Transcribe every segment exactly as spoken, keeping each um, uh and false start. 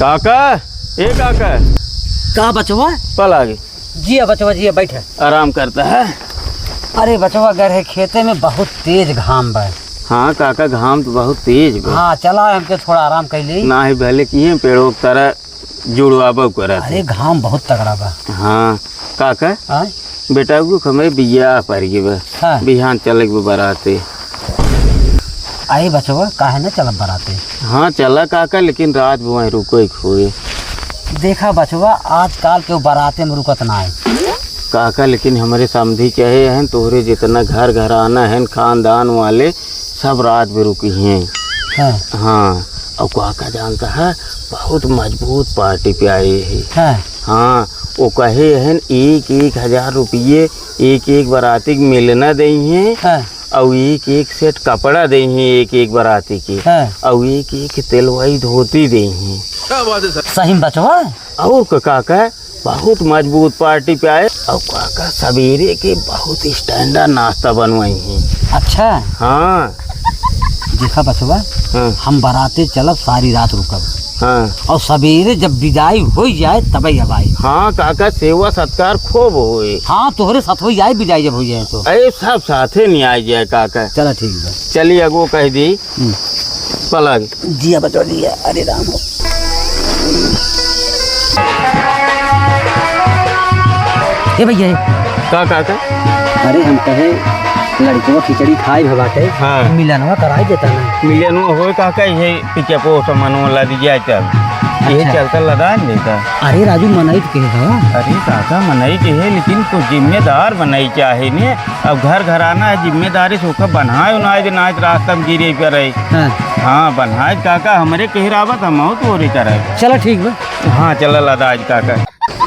काका, ए काका। का बचवा? पलागी। जिया बचवा, जिया, बैठा। आराम करता है। अरे बचवा, घर है खेते में बहुत तेज घाम बा। हाँ काका, घाम तो बहुत तेज बा। हाँ, चला हमके थोड़ा आराम कर ली। नाही भले किहे पेड़ों की तरह जुड़वाबो करत अरे है। घाम बहुत तगड़ा बा। हाँ काका। आय? बेटा को हमें बियाह पर गए बा। हाँ। बिहान चले के बराते। अरे बचवा, काहे न चलब बराते? हाँ चला काका, लेकिन रात भर वहीं रुको एक होए। देखा बचवा, आजकल के बराते में रुकत ना है। काका, लेकिन हमरे समधी चाहे हैं, तोहरे जितना घर घराना है, खानदान वाले, सब रात में रुकी हैं। हाँ। हाँ, और काका जानता है, बहुत मजबूत पार्टी पे आए हैं। हाँ। हाँ, वो कहे हैं, एक एक हजार रुपये एक एक बराती के मिलना दे हैं। हाँ। और एक एक सेट कपड़ा दे हैं एक एक बराती के। हाँ। और एक एक तेलवाई धोती दे हैं। क्या बात है सर? सही में बचवा? और का काका, बहुत मजबूत पार्टी पे आए। और काका, सवेरे के बहुत स्टैंडर्ड नाश्ता बनवाई हैं। अच्छा। हाँ। देखा बचवा, हाँ। हम बराते चलब, सारी रात रुकब। हाँ। और सवेरे जब विदाई हो जाए, तबे अब आई। हाँ काका, सेवा सत्कार खूब होए। हाँ, तोहरे साथ हो जाए, विदाई जब हो जाए तो। अरे, सब साथे नहीं आ जाए काका। चला ठीक बा। चलिए, अगो कह दी। हम्म। पलग। जिया बचवा जिया, अरे राम हो। ए भैया, ए। का, का, का? अरे हम कहे लड़कवा खिचड़ी खाए भे बाटे, हाँ। मिलनवा कराई देता ना। मिलनवा होए का, का इहे पिकअपो सामानवा लदिया चल। इहे अच्छा। चलता लदा देता। अरे राजू मनई के है। अरे काका मनई के है, लेकिन कुछ जिम्मेदार मनई चाहे ने। अब घर घराना है, जिम्मेदारी से ओकर बन्हाए उन्हाए दे, नाच रास्ता में गिरे पर रहे। हाँ। हाँ, बन्हाए काका हमरे कहे रावत, हम तोरे करे। चला ठीक बा। हाँ, चला लदा आज काका।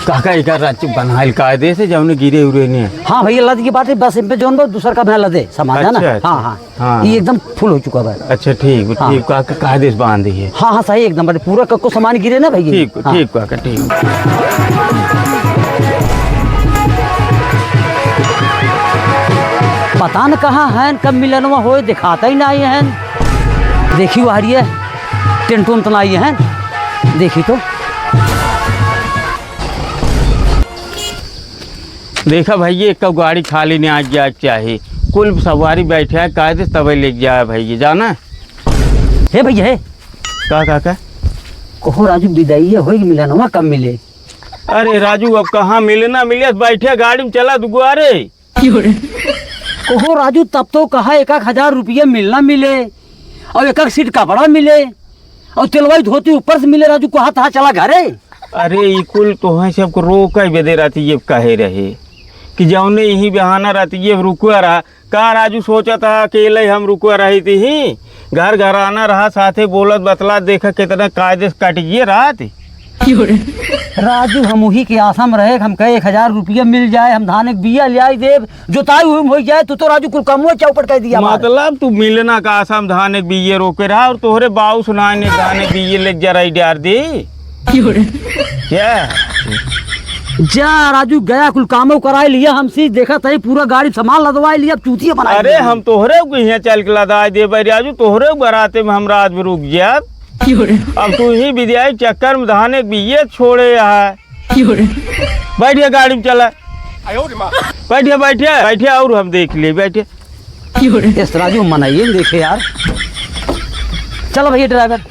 काका, एकर रांची बन्हाइल कायदे से, जौने गिरे उरे ने। हाँ भैया, लद की बात है, बस इन पे जौन बा, दूसर का मैं लदे, समझा ना? अच्छा, अच्छा। हाँ, हाँ। हाँ। ये एकदम फुल हो चुका बा। अच्छा, ठीक, हाँ। ठीक, काका, कायदे से बांध दिए। हाँ, हाँ, सही एकदम, बड़े पूरा कक्को सामान गिरे ना भैया। ठीक, हाँ। ठीक, काका, ठीक। पता न कहाँ हैं, कब मिलनवा होए, दिखाता ही नहीं है। देखी वहरिए, टेंट उंट ना आई है, देखी तो। देखा भैया, एक गाड़ी खाली नहीं आ जाए के चाही, कुल सवारी बैठे है, कायदे से तबे लेके जाए भैया, जाना। हे भैया, हे। का, का, का? कहो राजू, विदाई होई, मिलनवा कब मिले? अरे राजू, अब कहाँ मिलना मिले, बैठे गाड़ी में चला दुगुआरे। कहो राजू, तब तो कहा एक एक हजार रुपया मिलना मिले और एक एक सीट कपड़ा मिले और तेलवाई धोती ऊपर से मिले। राजू, कहा था चला घरे। अरे, ई कुल तोहें सबको रोके बदे रहती ये कहे रहे कि जौने यही बहाना रहती ये रुकवा रहा। का राजू सोचा था अकेले हम रुकवा रही थी ही? घर घराना रहा, साथे बोलत बतलात, देखा कितना कायदे से कट गई रात। राजू, हम उही के आशा में रहे, हम कहे एक हजार रुपया मिल जाए, हम धान एक बिया ले आई देब, जोताई हुई में हो जाए, तू तो राजू कुल कमवा चौपट कर दिया हमार। मतलब तू मिलना का आशा में धान एक बिये रोके रहा और तोहरे बाऊ सुनाए ने धान एक बिये ले जराई डार दी। क्या? जा राजू, गया कुल कामो कराए लिया हमसे, देखा तही पूरा गाड़ी सामान लदवाए लिया, अब चूतिया बनाए अरे लिया। हम तोहरे को यहाँ चल के लदाए देबे राजू, तोहरे को बराते में हम रात में रुक जाब। अब तू ही विद्या के चक्कर में धाने बिये छोड़े है। बैठिए गाड़ी में चला। बैठिए, बैठिए, बैठिए और हम देख लिए, बैठिए। इस तरह जो मनाइए देखे यार। चलो भैया ड्राइवर।